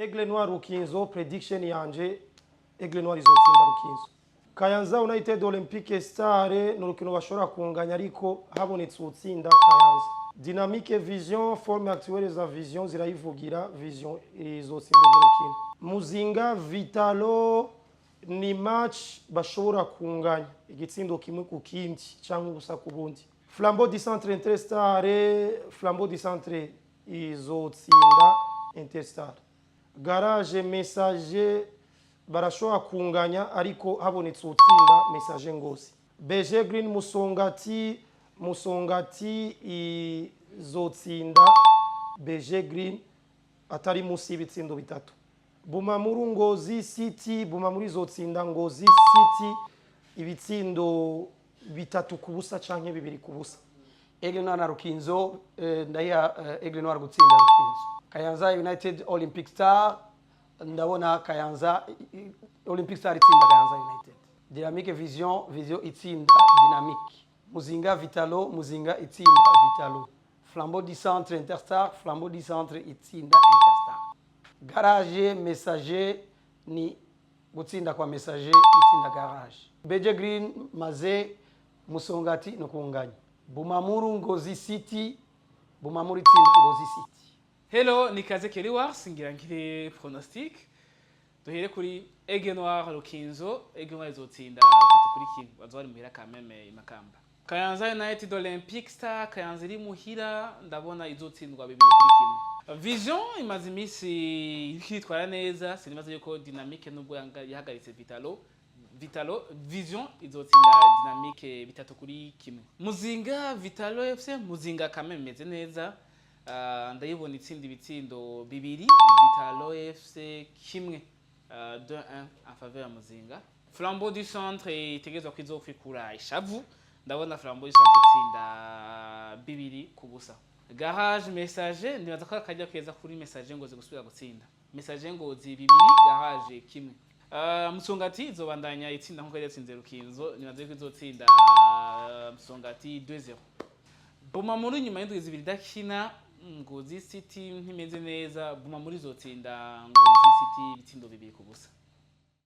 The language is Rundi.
Aigle Noir Rukinzo, prediction yanje, Aigle Noir izotsinda Rukinzo. Kayanza United Olympique Star ni urukino bashobora kunganya, ariko habonetse utsinda Kayanza. Dynamique Vision, forme actuelle za Vision zirayivugira, Vision izotsinda urwo rukino. Muzinga Vitalo ni match bashobora kunganya igitsindo kimwe ku kindi cyangwa ubusa ku bundi. Flambeau du Centre Interstar, Flambeau du Centre izotsinda Interstar. Garage Messager barashobora kunganya, ariko habonetse utsinda Messager Ngozi. BG Green Musongati, Musongati izotsinda BG Green atari munsi y'ibitsindo bitatu. Bumamuru Ngozi City, Bumamuru izotsinda Ngozi City ibitsindo 3-0 canke 2-0. Aigle Noir na Rukinzo, ndayiha Aigle Noir gutsinda Rukinzo. Kayanza United Olympic Star, ndabona Kayanza Olympic Star itsinda Kayanza United. Dynamique Vision, Vision itsinda Dynamique. Muzinga Vitalo, Muzinga itsinda Vitalo. Flambeau du Centre Interstar, Flambeau du Centre itsinda Interstar. Garage Messager ni gutsinda kwa Messager itsinda Garage. BG Green Maze Musongati no kunganya. Bumamuru Ngozi City, Bumamuru itsinda Ngozi City. Hello, ni Kaze Kelly Wars, ngira ngire pronostic. Duhere kuri Aigle Noir Rukinzo, Aigle Noir izotsinda 3-1, bazoba bari muhira kameme imakamba. Kayanza United Olympic Star, Kayanza iri muhira, ndabona izotsindwa 2-1. Vision imaze iminsi iriko neza, sinibaza yuko Dynamique nubwo yahagaritse Vitalo, Vitalo, Vision izotsinda Dynamique 3-1. Muzinga Vitalo FC, Muzinga kame imeze neza. Ndayibona itsinda ibitsindo bibiri, Vitalo FC kimwe. 2-1 en faveur ya Muzinga. Flambeau du Centre itegerezwa ko izokwikura ishavu. Ndabona Flambeau du Centre itsinda 2-0. Garage Messager, nibaza ko akajya keza kuri Messager Ngozi gusubira gutsinda. Messager Ngozi 2, Garage kimwe. Musongati izobandanya itsinda nkuko yatsinze Rukinzo, nibaza ko izotsinda Musongati 2-0. Bumamuru nyuma y'indwi 2 idakina, Ngozi City ntimeze neza, Bumamuru izotsinda Ngozi City ibitsindo 2-0.